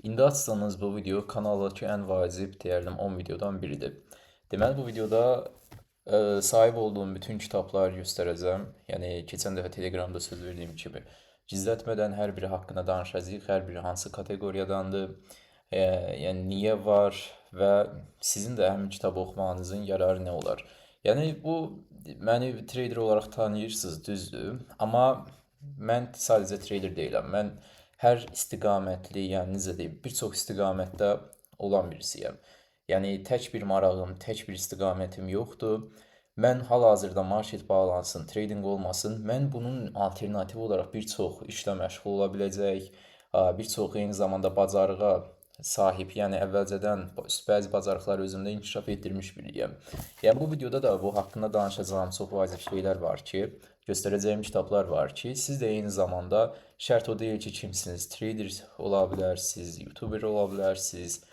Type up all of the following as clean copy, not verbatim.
İndi açsanız bu video kanaldakı ən vacib deyərdim 10 videodan biridir. Deməli bu videoda sahib olduğum bütün kitabları göstərəcəm. Yəni keçən dəfə Telegramda söz verdiyim kimi gizlətmədən hər biri haqqında danışacağıq. Hər biri hansı kateqoriyadandır, yəni niyə var və sizin də həmin kitabı oxumağınızın yararı nə olar? Yəni bu məni trader olaraq tanıyırsınız, düzdür? Amma mən sadəcə trader deyiləm. Mən hər istiqamətli, yəni necə deyim, bir çox istiqamətdə olan birisiyəm. Yəni tək bir marağım, tək bir istiqamətim yoxdur. Mən hal-hazırda market bağlansın, trading olmasın, mən bunun alternativi olaraq bir çox işlə məşğul ola biləcək, bir çox eyni zamanda bacarığa sahib, yəni əvvəlcədən bəzi bacarıqları özümdə inkişaf etdirmiş biriyəm. Yəni bu videoda da bu haqqında danışacağım çox vacib şeylər var ki, göstərəcəyim kitablar var ki, siz də eyni zamanda şərt o deyil ki, kimsiniz, trader ola bilərsiniz, YouTuber ola bilərsiniz,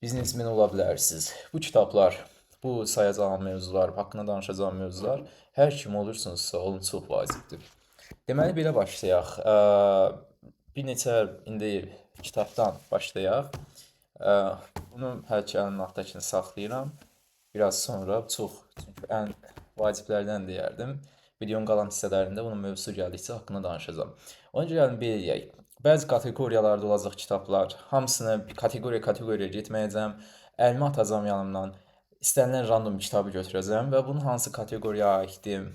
biznesmen ola bilərsiniz. Bu kitablar, bu sayacağım mövzular, haqqında danışacağım mövzular hər kim olursunuzsa olun çox vacibdir. Deməli belə başlayaq. Bir neçə indi kitabdan başlayaq. Bunu hələ ki əlimin altdakını saxlayıram. Biraz sonra çox, çünki ən vaciblərdən deyərdim. Videonun qalan hissələrində bunun mövzusu gəldikcə haqqında danışacağam. Ona görə gəlin belə deyək. Bəzi kateqoriyalarda olacaq kitablar, hamısını bir kateqoriya kateqoriya getməyəcəm. Əlimi atacağam yanımdan. İstənilən random kitabı götürəcəm və bunun hansı kateqoriyaya aiddir,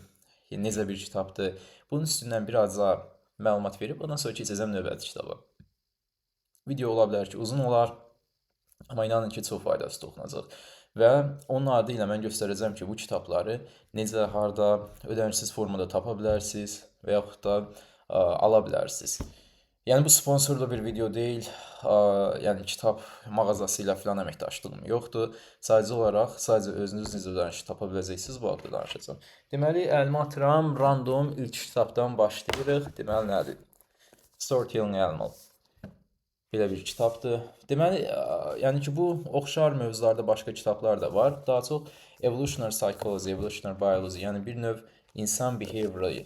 necə bir kitabdır, bunun üstündən biraz daha məlumat verib, ondan sonra keçəcəm növbəti kitaba. Video ola bilər ki, uzun olar, amma inanın ki, çox faydası toxunacaq. Və onun adı ilə mən göstərəcəm ki, bu kitabları necə, harda ödənişsiz formada tapa bilərsiniz və yaxud da ala bilərsiniz. Yəni bu sponsorlu bir video deyil, yəni kitab mağazası ilə filan əməkdaşlığım yoxdur. Sadəcə olaraq, sadəcə özünüz necə ödənişli tapa biləcəksiniz, bu haqda danışacağam. Deməli, əlimi atıram, random ilk kitabdan başlayırıq. Deməli nədir? Storytelling Animal. Belə bir kitabdır. Deməli, yəni ki, bu oxşar mövzularda başqa kitablar da var. Daha çox evolutionary psychology, evolutionary biology, yəni bir növ insan behavior'ı,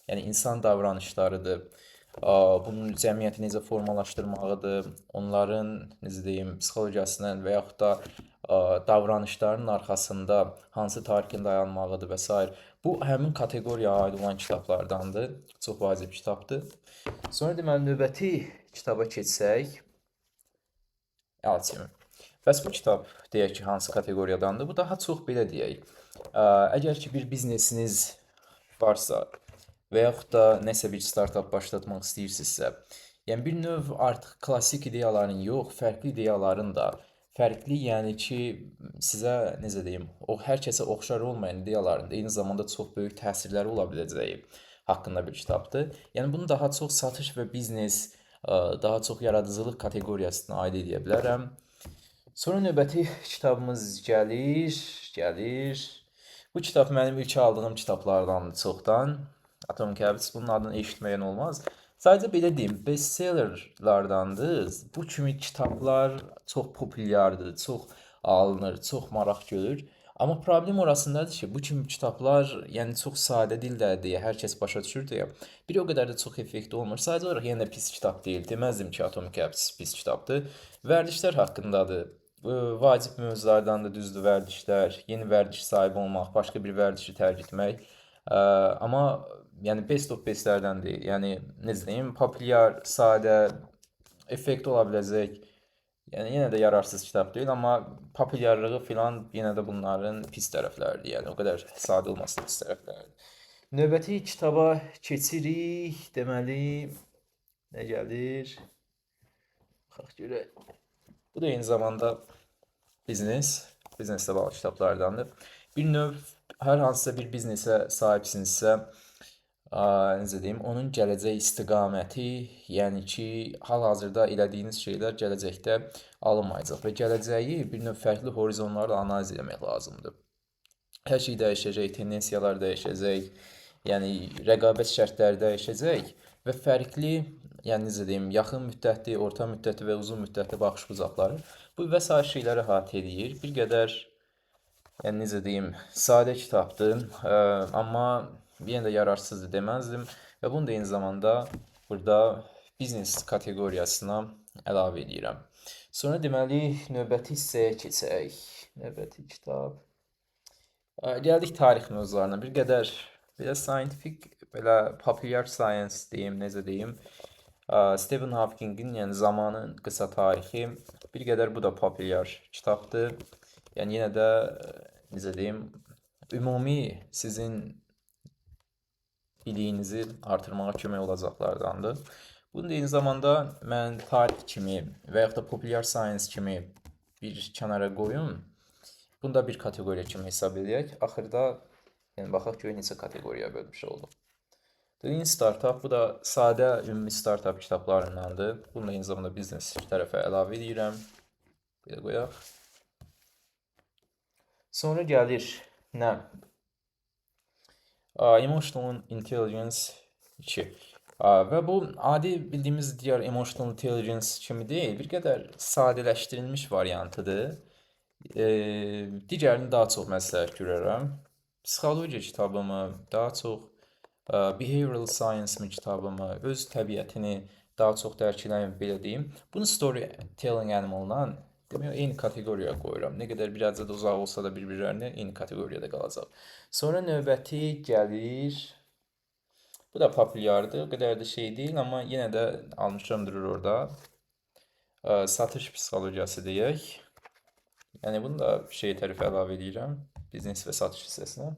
yəni insan davranışlarıdır. Bunun cəmiyyəti necə formalaşdırmağıdır, onların necə deyim, psixologiyasının və yaxud da davranışlarının arxasında hansı tarixin dayanmağıdır və sair. Bu həmin kateqoriyaya aid olan kitablardandır. Çox vacib kitabdır. Sonra deməli növbəti kitaba keçsək. Alchemy. Bəs bu kitab deyək ki, hansı kateqoriyadandır? Bu daha çox belə deyək. Əgər ki bir biznesiniz varsa və yaxud da nəsə bir startap başlatmaq istəyirsinizsə, yəni bir növ artıq klassik ideyaların yox, fərqli ideyaların da, fərqli, yəni ki, sizə necə deyim, o hər kəsə oxşar olmayan ideyaların da eyni zamanda çox böyük təsirləri ola biləcəyi haqqında bir kitabdır. Yəni bunu daha çox satış və biznes, daha çox yaradıcılıq kateqoriyasına aid edə bilərəm. Sonra növbəti kitabımız gəlir. Bu kitab mənim ilk aldığım kitablardandır çoxdan. Atomic Habits, bunun adını eşitməyən olmaz. Sadəcə belə deyim, bestsellerlardandır. Bu kimi kitablar çox populyardır, çox alınır, çox maraq görür. Amma problem orasındadır ki, bu kimi kitablar, yəni çox sadə dildə deyə hər kəs başa düşür deyə bir o qədər də çox effektli olmur. Sadəcə olaraq yenə də pis kitab deyil. Deməzdim ki, Atomic Habits pis kitabdır. Vərdişlər haqqındadır. Vacib mövzulardan da düzdür vərdişlər, yeni vərdiş sahibi olmaq, başqa bir vərdişi tərk etmək. Amma yəni best of bestlərdən deyil. Yəni necə deyim, populyar, sadə, effektli ola biləcək. Yəni yenə də yararsız kitab deyil, amma populyarlığı filan yenə də bunların pis tərəfləridir. Yəni o qədər sadə olması da pis tərəfləridir. Növbəti kitaba keçirik. Deməli, nə gəlir? Baxaq görək. Bu da eyni zamanda biznes, bizneslə bağlı kitablardandır. Bir növ hər hansısa bir biznesə sahibsinizsə, necə deyim, onun gələcək istiqaməti, yəni ki, hal-hazırda elədiyiniz şeylər gələcəkdə alınmayacaq və gələcəyi bir növ fərqli horizonlarla analiz etmək lazımdır. Hər şey dəyişəcək, tendensiyalar dəyişəcək, yəni rəqabət şərtləri dəyişəcək və fərqli, yəni necə deyim, yaxın müddətli, orta müddətli və uzun müddətli baxış bucaqları bu və sair şeyləri əhatə eləyir. Bir qədər, yəni necə deyim, sadə kitabdır, amma yenə də yararsızdır deməzdim və bunu da eyni zamanda burada biznes kateqoriyasına əlavə eləyirəm. Sonra deməli, növbəti hissəyə keçək. Növbəti kitab. Gəldik tarix mövzularına. Bir qədər belə scientific, belə popular science deyim, necə deyim. Stephen Hawkingin, yəni zamanın qısa tarixi, bir qədər bu da populyar kitabdır. Yəni yenə də necə deyim, ümumi sizin biliyinizi artırmağa kömək olacaqlardandır. Bunu da eyni zamanda mən tarix kimi və yaxud da populyar science kimi bir kənara qoyum. Bunu da bir kateqoriya kimi hesab eləyək. Axırda yəni baxaq görək neçə kateqoriyaya bölmüş olduq. Lean Startup, bu da sadə ümumi startup kitablarındandır. Bunu da eyni zamanda biznes tərəfə əlavə edirəm. Belə qoyaq. Sonra gəlir nə? Emotional Intelligence 2. Və bu adi bildiyimiz digər Emotional Intelligence kimi deyil, bir qədər sadələşdirilmiş variantıdır. Digərini daha çox məsləhət görərəm. Psixologiya kitabımı, daha çox Behavioral Science mı kitabımı, öz təbiətini daha çox dərk edən, belə deyim. Bunu Storytelling Animal-la demək eyni kateqoriyaya qoyuram. Nə qədər biraz da uzaq olsa da bir-birlərinə eyni kateqoriyada qalacaq. Sonra növbəti gəlir. Bu da populyardır, o qədər də şey deyil, amma yenə də almışam durur orada. Satış psixologiyası deyək. Yəni bunu da şey tərəfə əlavə edirəm, biznes və satış hissəsinə.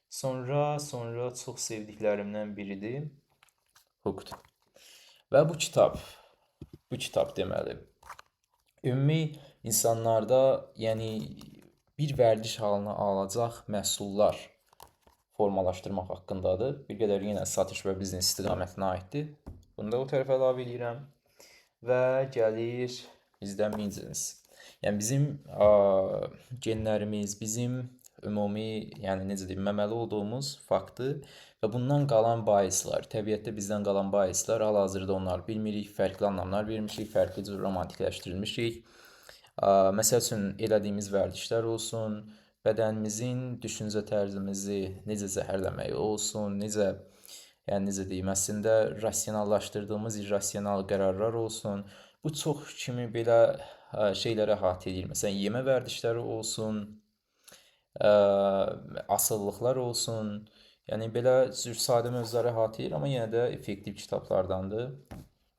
Sonra çox sevdiklərimdən biridir. Hooked. Və bu kitab deməli, ümumi insanlarda, yəni bir vərdiş halına alacaq məhsullar formalaşdırmaq haqqındadır. Bir qədər yenə satış və biznes istiqamətinə aiddir. Bunu da o tərəfə əlavə edirəm. Və gəlir bizdə business. Yəni bizim genlərimiz, bizim ümumi, yəni necə deyim, məməli olduğumuz faktı və bundan qalan biaslar, təbiətdə bizdən qalan biaslar, hal-hazırda onları bilmirik, fərqli anlamlar vermişik, fərqli cür romantikləşdirilmişik. Məsəl üçün, elədiyimiz vərdişlər olsun, bədənimizin düşüncə tərzimizi necə zəhərləməyi olsun, necə, yəni necə deyim, əslində rasionallaşdırdığımız irrasional qərarlar olsun. Bu çox kimi belə şeylərə əhatə edir. Məsələn, yemə vərdişləri olsun, asılılıqlar olsun. Yəni belə cür sadə mövzulara əhatə edir, amma yenə də effektiv kitablardandır.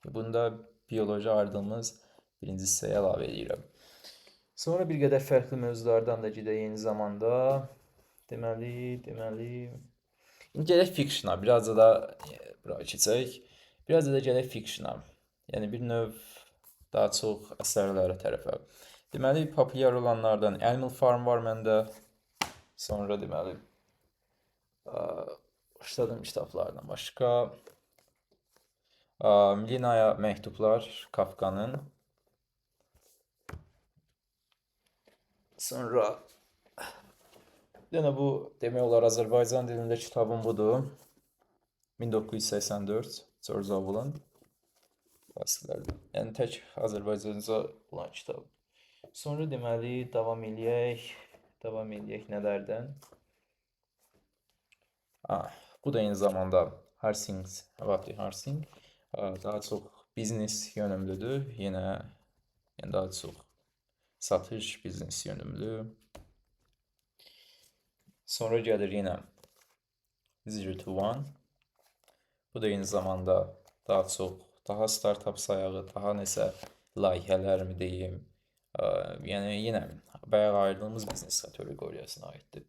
Bunu da bioloji ayırdığımız birinci hissəyə əlavə edirəm. Sonra bir qədər fərqli mövzulardan da gedək eyni zamanda. Deməli. İndi gələk fiction-a. Biraz da bura keçək. Biraz da gələk fiction-a. Yəni bir növ daha çox əsərlərə tərəfə. Deməli, populyar olanlardan Animal Farm var məndə. Sonra deməli, başladığım kitablardan başqa Milenaya Məktublar Kafkanın. Sonra bir dənə bu demək olar Azərbaycan dilində kitabım budur. 1984 George Orwell'ın klasiklərdən. Yəni tək Azərbaycanca olan kitab. Sonra deməli davam eləyək. Davam eləyək nələrdən? Bu da eyni zamanda Hastings, Vati Hastings. Daha çox biznes yönümlüdür. Yenə yəni daha çox satış biznes yönümlü. Sonra gəlir yenə Zero to One. Bu da eyni zamanda daha çox daha startup sayağı, daha nəsə layihələrmi deyim. Yəni yenə bayaq ayırdığımız biznes kateqoriyasına aiddir.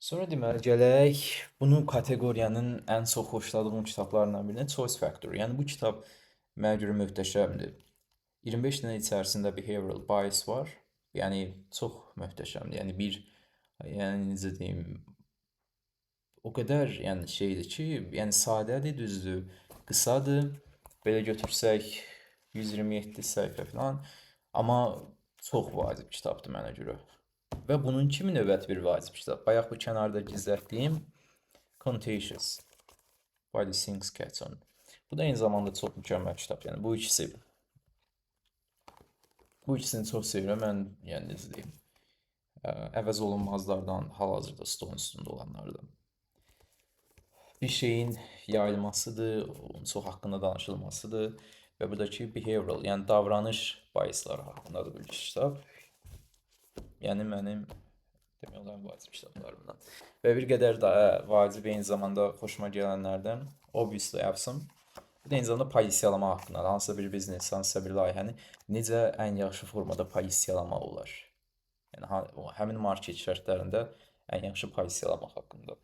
Sonra deməli gələk bunu kateqoriyanın ən çox xoşladığım kitablarından birinə Choice Factor. Yəni bu kitab mənə görə möhtəşəmdir. 25 dənə içərisində behavioral bias var. Yəni çox möhtəşəmdir. Yəni bir, yəni necə deyim, o qədər yəni şeydir ki, yəni sadədir, düzdür, qısadır. Belə götürsək 127 səhifə falan. Amma çox vacib kitabdır mənə görə. Və bunun kimi növbəti bir vacib kitab. Bayaq bu kənarda gizlətdiyim Contagious by the Things Catch On. Bu da eyni zamanda çox mükəmməl kitab. Yəni bu ikisi. Bu ikisini çox sevirəm. Mən yəni necə deyim, əvəz olunmazlardan hal-hazırda stolun üstündə olanlardan. Bir şeyin yayılmasıdır, onun çox haqqında danışılmasıdır. Və buradakı behavioral, yəni davranış biasları haqqındadır bu kitab. Yəni mənim demək olar vacib kitablarımdan. Və bir qədər daha vacib eyni zamanda xoşuma gələnlərdən Obviously Awesome. Bu da eyni zamanda pozisiyalama haqqındadır. Hansısa bir biznes, hansısa bir layihəni necə ən yaxşı formada pozisiyalamaq olar. Yəni həmin market şərtlərində ən yaxşı pozisiyalamaq haqqında.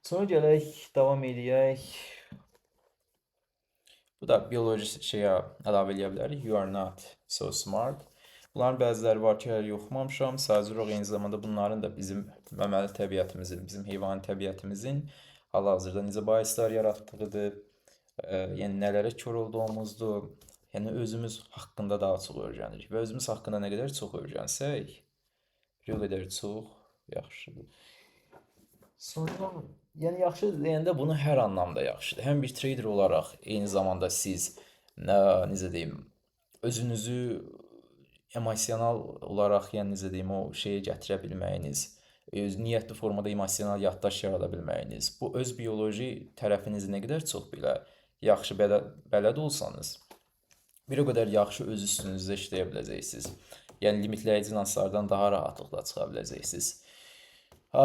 Sonra gələk, davam eləyək. Bu da bioloji şeyə əlavə eləyə bilərik. You are not so smart. Bunların bəziləri var ki, hələ oxumamışam. Sadəcə olaraq eyni zamanda bunların da bizim məməli təbiətimizin, bizim heyvani təbiətimizin hal-hazırda necə baislər yaratdığıdır, yəni nələrə kor olduğumuzdur. Yəni özümüz haqqında daha çox öyrənirik və özümüz haqqında nə qədər çox öyrənsək, bir o qədər çox yaxşıdır. Sonra, yəni yaxşı deyəndə bunu hər anlamda yaxşıdır. Həm bir trader olaraq eyni zamanda siz necə deyim, özünüzü emosional olaraq, yəni necə deyim, o şeyə gətirə bilməyiniz, öz niyyətli formada emosional yaddaş yarada bilməyiniz, bu öz bioloji tərəfinizi nə qədər çox belə yaxşı bələd olsanız, bir o qədər yaxşı öz üstünüzdə işləyə biləcəksiniz. Yəni limitləyici inanclardan daha rahatlıqla çıxa biləcəksiniz.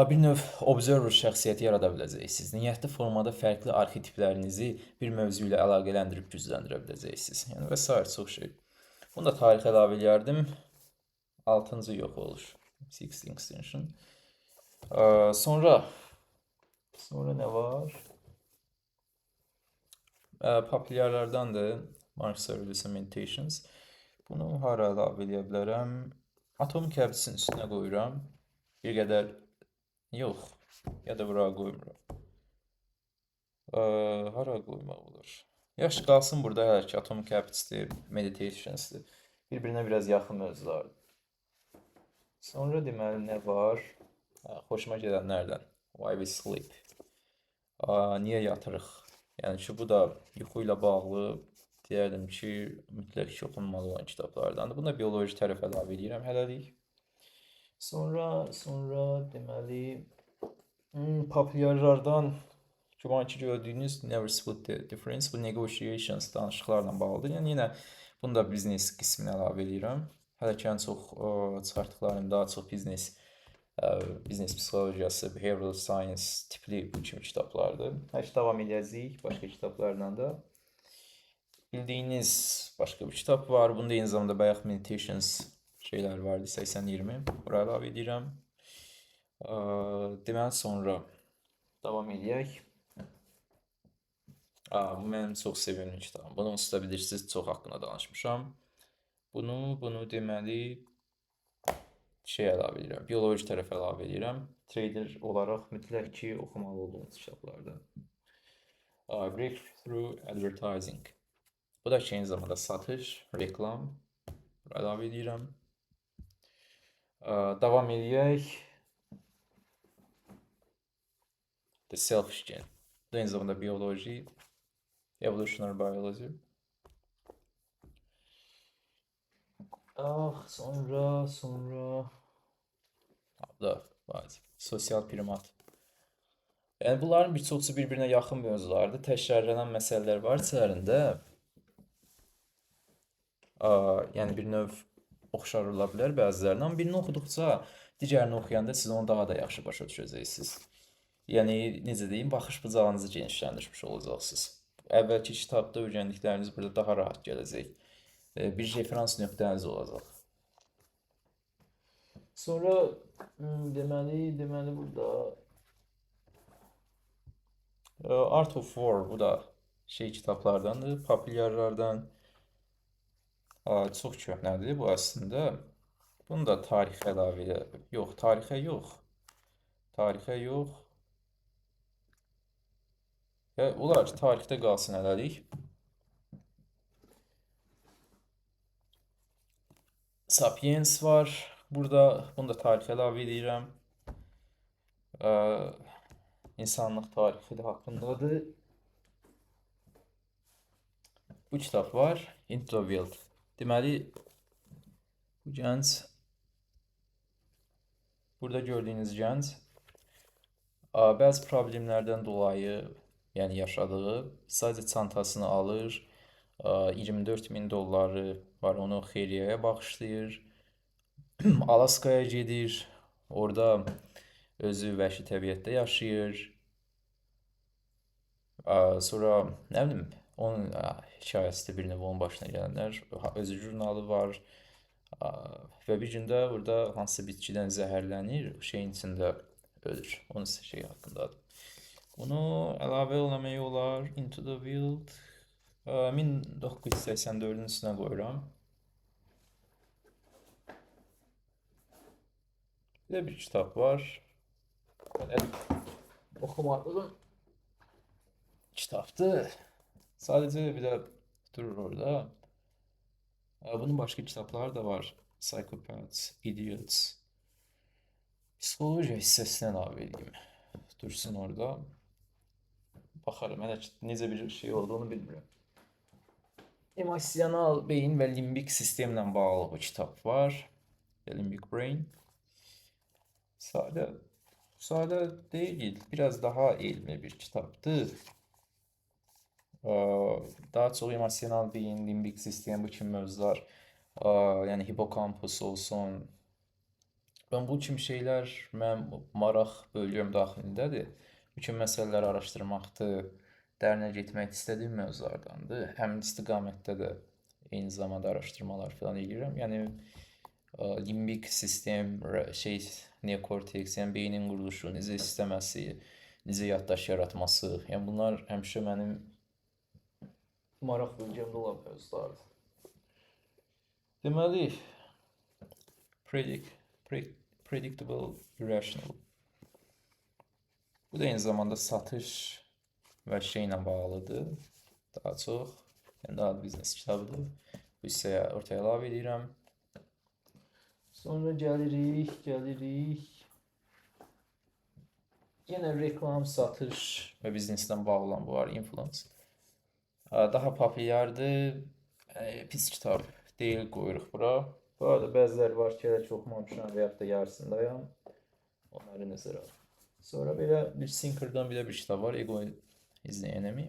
Bir növ observer şəxsiyyəti yarada biləcəksiniz. Niyyətli formada fərqli arxetiplərinizi bir mövzu ilə əlaqələndirib gücləndirə biləcəksiniz. Yəni və sair çox şey. Bunu da tarixə əlavə eləyərdim. 6-cı yox olur. Sixth extinction. Sonra nə var? Populyarlardandır. Marcus Aurelius Meditations. Bunu hara əlavə eləyə bilərəm? Atomic Habits-in üstünə qoyuram. Bir qədər yox, ya da bura qoymuram. Hara qoymaq olar? Yaxşı, qalsın burada hələ ki, Atomic Habits-dir, Meditations'dır. Bir-birinə biraz yaxın mövzulardır. Sonra deməli nə var? Xoşuma gələnlərdən. Why we sleep. Niyə yatırıq? Yəni ki, bu da yuxu ilə bağlı deyərdim ki, mütləq ki, oxunmalı olan kitablardandır. Buna bioloji tərəf əlavə eləyirəm hələlik. Sonra deməli, populyarlardan güman ki, gördüyünüz Never Split the Difference, bu negotiations, danışıqlarla bağlıdır. Yəni yenə bunu da biznes qisminə əlavə eləyirəm. Hələ ki, ən çox çıxartdıqlarım daha çox biznes psixologiyası, behavioral science tipli bu kimi kitablardır. Hələ ki, davam eləyəcəyik başqa kitablarla da. Bildiyiniz başqa bir kitab var. Bunda eyni zamanda bayaq Meditations şeylər vardı, 80-20. Bura əlavə edirəm. Deməli, sonra davam eləyək. Bu mənim çox sevimli kitabım. Bunu onsuz da bilirsiniz, çox haqqında danışmışam. Bunu deməli şey əlavə edirəm, bioloji tərəf əlavə edirəm. Trader olaraq mütləq ki, oxumalı olduğunuz kitablardan. Breakthrough Advertising. Bu da ki, eyni zamanda satış, reklam əlavə edirəm. Davam eləyək. The Selfish Gene. Bu da eyni zamanda bioloji, evolutionary biology. Ah, sonra bu da vacib. Sosial primat. Yəni bunların bir çoxu bir-birinə yaxın mövzulardır. Təkrarlanan məsələlər var içərində. Yəni bir növ oxşar ola bilər bəzilərinə, amma birini oxuduqca digərini oxuyanda siz onu daha da yaxşı başa düşəcəksiniz. Yəni necə deyim, baxış bucağınızı genişləndirmiş olacaqsınız. Əvvəlki kitabda öyrəndikləriniz burada daha rahat gələcək. Bir referans nöqtəniz olacaq. Sonra deməli burada Art of War, bu da şey kitablardandır, populyarlardan. Çox köhnədir bu əslində. Bunu da tarixə əlavə elə. Yox, tarixə yox. Tarixə yox. Ya, olar, tarixdə qalsın hələlik. Sapiens var. Burada bunu da tarixə əlavə edirəm. İnsanlıq tarixi də haqqındadır. Bu kitab var. Into the Wild. Deməli, bu gənc, burada gördüyünüz gənc, bəzi problemlərdən dolayı, yəni yaşadığı, sadəcə çantasını alır, 24 min dolları var, onu xeyriyyəyə bağışlayır. Alaskaya gedir. Orada özü vəhşi təbiətdə yaşayır. Sonra nə bilim, onun hekayəsidir bir növ onun başına gələnlər. Özü jurnalı var. Və bir gün də burada hansısa bitkidən zəhərlənir, şeyin içində ölür. Onun şey haqqındadır. Bunu əlavə eləmək olar. Into the Wild 1984-ün üstünə qoyuram. Bir də bir kitab var. Belə oxumadığım kitabdır. Sadəcə bir də durur orada. Bunun başqa kitabları da var. Psychopaths, Idiots. Psixologiya hissəsinə əlavə edeyim. Dursun orada. Baxarım, hələ ki necə bir şey olduğunu bilmirəm. Emosional beyin və limbik sistemlə bağlı bu kitab var. The Limbic Brain. Sadə, sadə deyil, biraz daha elmi bir kitabdır. Daha çox emosional beyin, limbik sistem, bu kimi mövzular, yəni hipokampus olsun. Ben bu kimi şeylər mənim maraq bölgəm daxilindədir. Bu kimi məsələləri araşdırmaqdır, dərinə getmək istədiyim mövzulardandır. Həmin istiqamətdə də eyni zamanda araşdırmalar falan eləyirəm. Yəni limbik sistem, şey neokorteks, yəni beynin quruluşu, necə işləməsi, necə yaddaş yaratması, yəni bunlar həmişə mənim maraq bölgəmdə olan mövzulardır. Deməli, predictable irrational. Bu da eyni zamanda satış və şeylə bağlıdır. Daha çox, yəni daha biznes kitabıdır. Bu hissəyə ortaya əlavə edirəm. Sonra gəlirik. Yenə reklam, satış və bizneslə bağlı olan bu var, influence. Daha populyardır. Pis kitab deyil, qoyuruq bura. Bu arada bəziləri var ki, hələ ki oxumamışam və yaxud da yarısındayam. Onları nəzərə alın. Sonra belə bir Thinker'dan belə bir kitab var, Ego is the Enemy.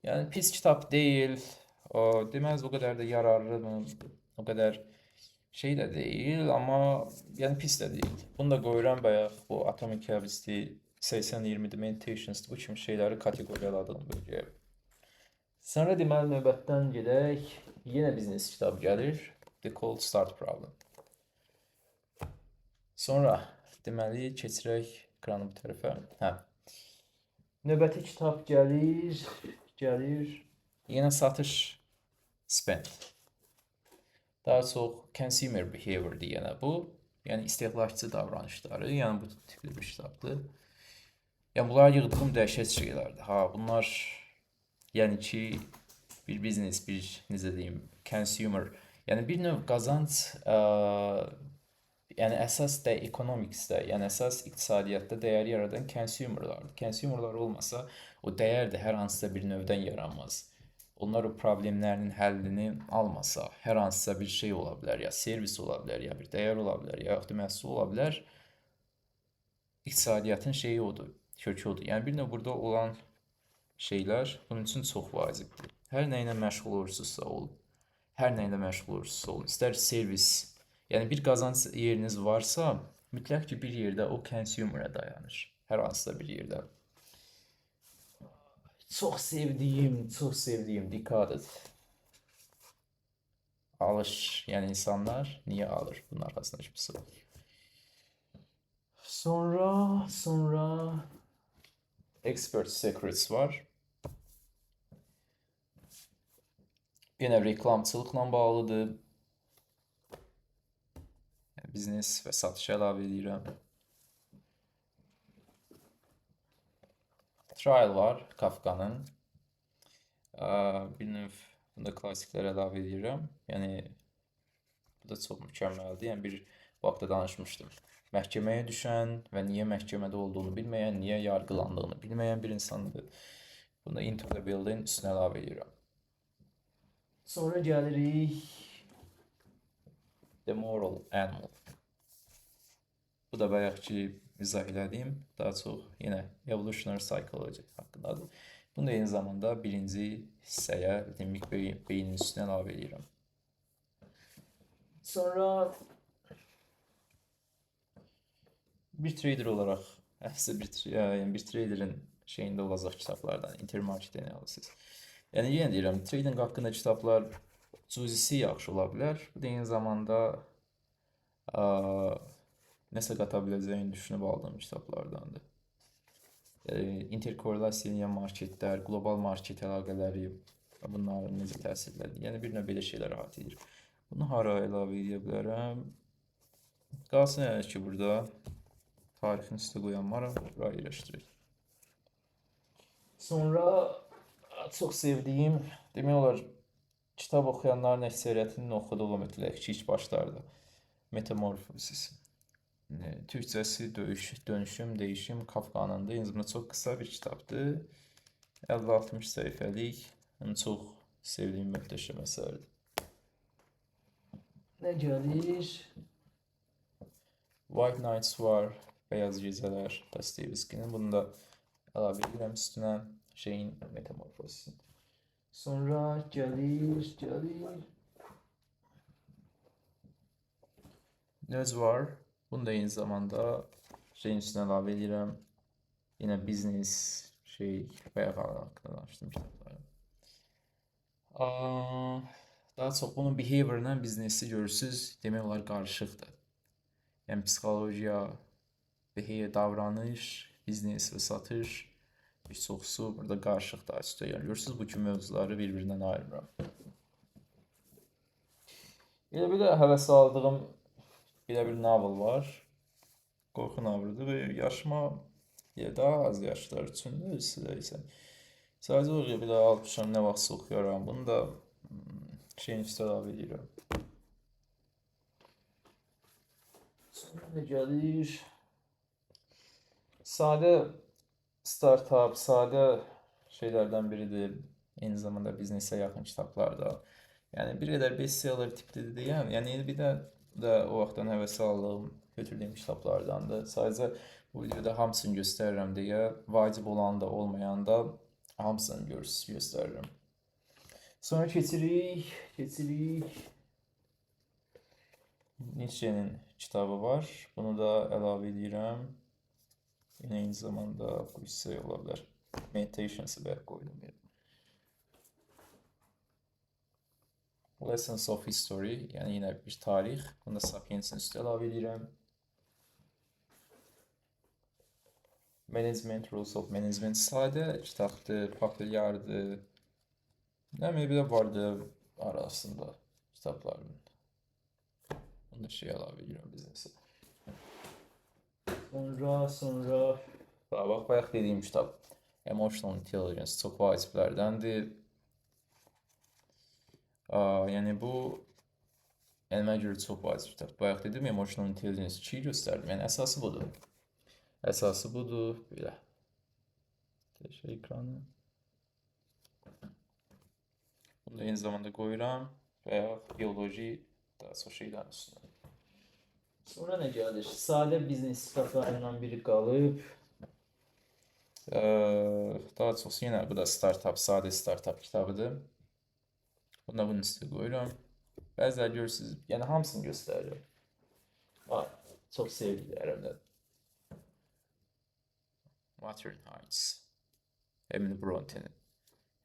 Yəni pis kitab deyil. O, deməz o qədər də yararlı, o qədər şey də deyil, amma yəni pis də deyil. Bunu da qoyuram bayaq bu Atomic Habits-dir, 80-20 Meditations, bu kimi şeyləri kateqoriyaladığım bölgəyə. Sonra deməli növbətdən gedək. Yenə biznes kitabı gəlir. The Cold Start Problem. Sonra deməli keçirək ekranı bu tərəfə. Hə. Növbəti kitab gəlir, gəlir. Yenə satış spend. Daha çox consumer behavior-dir yenə bu. Yəni istehlakçı davranışları, yəni bu tipli bir kitabdır. Yəni bunlar yığdığım dəhşət şeylərdir. Ha, bunlar yəni ki bir biznes, bir necə deyim, consumer, yəni bir növ qazanc, yəni əsas da economics-də, yəni əsas iqtisadiyyatda dəyər yaradan consumerlardır. Consumerlar olmasa o dəyər də hər hansısa bir növdən yaranmaz. Onlar o problemlərinin həllini almasa, hər hansısa bir şey ola bilər, ya servis ola bilər, ya bir dəyər ola bilər, ya yaxud da məhsul ola bilər. İqtisadiyyatın şeyi odur, kökü odur. Yəni bir növ burada olan şeylər bunun üçün çox vacibdir. Hər nə ilə məşğul olursunuzsa olun. Hər nə ilə məşğul olursunuzsa olun. İstər servis, yəni bir qazanc yeriniz varsa, mütləq ki bir yerdə o consumer-ə dayanır. Hər hansısa bir yerdə. Çox sevdiyim, çox sevdiyim Decoded. Alış, yəni insanlar niyə alır? Bunun arxasındakı bir sual. Sonra Expert Secrets var. Yenə reklamçılıqla bağlıdır. Yəni biznes və satışa əlavə edirəm. Trial var Kafka'nın. Bir növ bunda klasiklər əlavə edirəm. Yəni bu da çox mükəmməldir. Yəni bir vaxtda danışmışdım. Məhkəməyə düşən və niyə məhkəmədə olduğunu bilməyən, niyə yargılandığını bilməyən bir insandır. Bunu da Into the Building üstünə əlavə edirəm. Sonra gəlirik The Moral Animal. Bu da bayaqki izah elədiyim, daha çox yenə Evolutionary Psychology haqqındadır. Bunu da eyni zamanda birinci hissəyə, dinamik beynin üstünə əlavə edirəm. Sonra bir trader olaraq, əslində yəni bir traderin şeyində olacaq kitablardan, Intermarket Analysis. Yəni yenə deyirəm, trading haqqında kitablar cüzisi yaxşı ola bilər. Bu da eyni zamanda nəsə qata biləcəyini düşünüb aldığım kitablardandır. İnterkorelasiya eləyən marketlər, qlobal market əlaqələri, bunların necə təsirləri, yəni bir növ belə şeylər əhatə edir. Bunu hara əlavə edə bilərəm? Qalsın hələ ki burada tarixin üstə qoyanmaram, bura yerləşdirək. Sonra çox sevdiyim, demək olar, kitab oxuyanların əksəriyyətinin oxuduğu mütləq ki, ilk başlarda Metamorphosis. Türkçəsi Döyüş, Dönüşüm, Değişim Kafkanındır. Eyni zamanda çox qısa bir kitabdır. 50-60 səhifəlik. Yəni çox sevdiyim möhtəşəm əsərdir. Nə gəlir? White Nights var, Beyaz Gecələr, Dostoyevskinin. Bunu da əlavə edirəm üstünə şeyin Metamorfosisin. Sonra gəlir. Nöz var. Bunu da eyni zamanda şeyin üstünə əlavə edirəm. Yenə biznes şey bayaq haqqında danışdım kitabların. Daha çox bunun behavior-la biznesi görürsüz, demək olar qarışıqdır. Yəni psixologiya, behavior, davranış, biznes və satış bir çoxsu burada qarışıq daha üstə. Yəni görürsüz bu kimi mövzuları bir-birindən ayırmıram. Elə belə həvəs aldığım belə bir novel var. Qorxu noveludur və yaşıma ya daha az yaşlar üçündür sizə isə. Sadəcə olaraq belə almışam, nə vaxtsa oxuyaram. Bunu da şeyin üstə əlavə edirəm. Sonra nə gəlir? Sadə startup, sadə şeylərdən biridir. Eyni zamanda biznesə yaxın kitablarda. Yəni bir qədər bestseller tiplidir deyəm. Yəni bir də o vaxtdan həvəs aldığım, götürdüyüm kitablardandır. Sadəcə bu videoda hamısını göstərirəm deyə, vacib olan da, olmayan da hamısını göstərirəm. Sonra keçirik. Nietzsche'nin kitabı var. Bunu da əlavə edirəm. Yine eyni zamanda bu hissə ola bilər. Meditations'ı bayaq qoydum yerə. Lessons of History, yəni yenə bir tarix. Bunu da Sapiens'in üstə əlavə edirəm. Management, Rules of Management sadə kitabdır, populyardır. Nə bilim, bir də vardı arasında kitabların. Bunu da şey əlavə edirəm biznesə. Sonra bax, bayaq dediyim kitab Emotional Intelligence çox vaciblərdəndir. Yəni bu, yəni mənə görə çox vacib kitab. Bayaq dedim Emotional Intelligence 2-yi göstərdim. Yəni əsası budur. Əsası budur. Belə. Təşə ekranı. Bunu da eyni zamanda qoyuram və ya bioloji daha çox şeylərin üstünə. Sonra nə gəlir? Sadə biznes kitablarından biri qalıb. Daha çox yenə bu da startup, sadə startup kitabıdır. Bunu da bunun üstə qoyuram. Bəziləri görürsünüz, yəni hamısını göstərirəm. Çox sevdiklərimdən. Wuthering Heights. Emily Bronte'nin.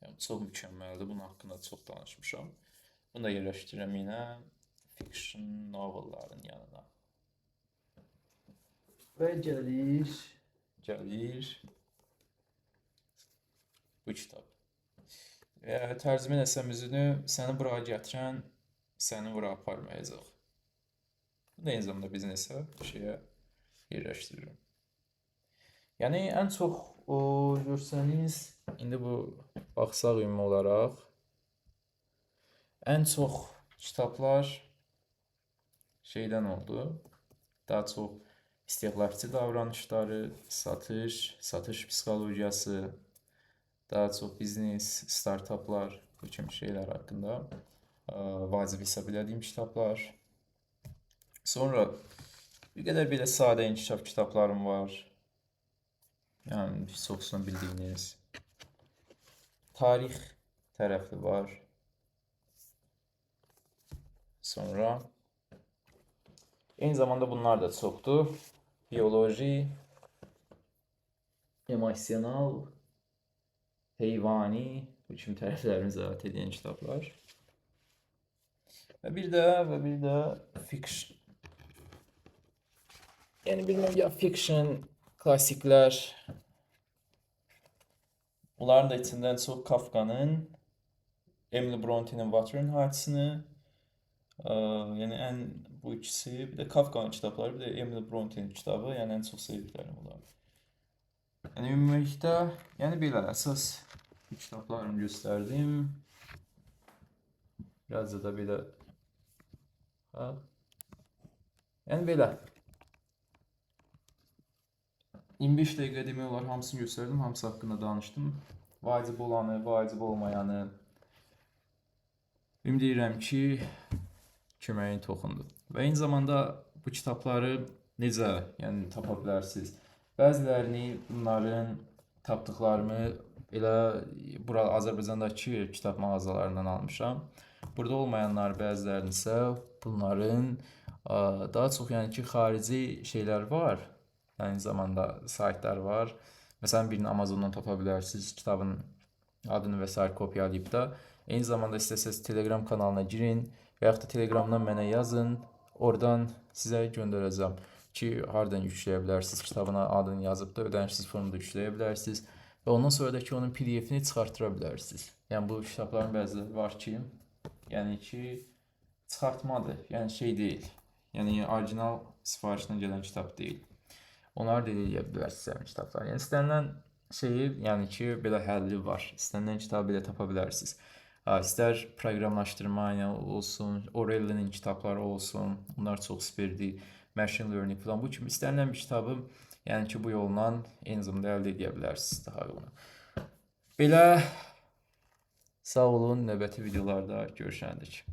Yəni çox mükəmməldir. Bunun haqqında çox danışmışam. Bunu da yerləşdirirəm yenə fiction novelların yanına. Və gəlir bu kitab. Tərcümə eləsəm üzünü, səni bura gətirən səni bura aparmayacaq. Bu da eyni zamanda biznesə şeyə yerləşdirirəm. Yəni ən çox o görsəniz, indi bu baxsaq ümumi olaraq ən çox kitablar şeydən oldu. Daha çox istehlakçı davranışları, satış, satış psixologiyası, daha çox biznes, startuplar, bu kimi şeylər haqqında vacib hesab elədiyim kitablar. Sonra bir qədər belə sadə inkişaf kitablarım var. Yəni bir çoxsunu bildiyiniz. Tarix tərəfli var. Sonra eyni zamanda bunlar da çoxdur. Bioloji, emosional, heyvani, bu kimi tərəflərini zərət edən kitablar. Və bir də fiction. Yəni bilməm ya fiction, klassiklər. Bunların da içindən çox Kafka'nın, Emily Bronte'nin Wuthering Heights'ını, yəni ən bu ikisi, bir də Kafka'nın kitabları, bir də Emily Bronte'nin kitabı, yəni ən çox sevdiklərim bunlar. Yəni ümumilikdə, yəni belə əsas kitablarımı göstərdim. Biraz da belə ha. Yəni belə. 25 dəqiqə demək olar hamısını göstərdim, hamısı haqqında danışdım. Vacib olanı, vacib olmayanı. Ümid edirəm ki, köməyin toxundu. Və eyni zamanda bu kitabları necə, yəni tapa bilərsiniz? Bəzilərini bunların tapdıqlarımı elə bura Azərbaycandakı kitab mağazalarından almışam. Burada olmayanlar bəzilərinin isə bunların daha çox yəni ki, xarici şeylər var. Eyni zamanda saytlar var. Məsələn, birini Amazondan tapa bilərsiniz, kitabın adını və sair kopyalayıb da. Eyni zamanda istəsəz Telegram kanalına girin və yaxud da Telegramdan mənə yazın. Oradan sizə göndərəcəm ki, hardan yükləyə bilərsiniz, kitabına adını yazıb da ödənişsiz formda yükləyə bilərsiniz və ondan sonra da ki, onun PDF-ni çıxartdıra bilərsiniz. Yəni bu kitabların bəziləri var ki, yəni ki, çıxartmadır, yəni şey deyil. Yəni orijinal sifarişlə gələn kitab deyil. Onları da eləyə bilərsiniz həmin kitablar. Yəni istənilən şeyi, yəni ki, belə həlli var. İstənilən kitabı belə tapa bilərsiniz. İstər proqramlaşdırma ilə olsun, O'Reilly'nin kitabları olsun, bunlar çox superdir. Machine learning falan bu kimi istənilən bir kitabı, yəni ki, bu yolla eyni zamanda əldə edə bilərsiniz daha uyğunu. Belə sağ olun, növbəti videolarda görüşənədək.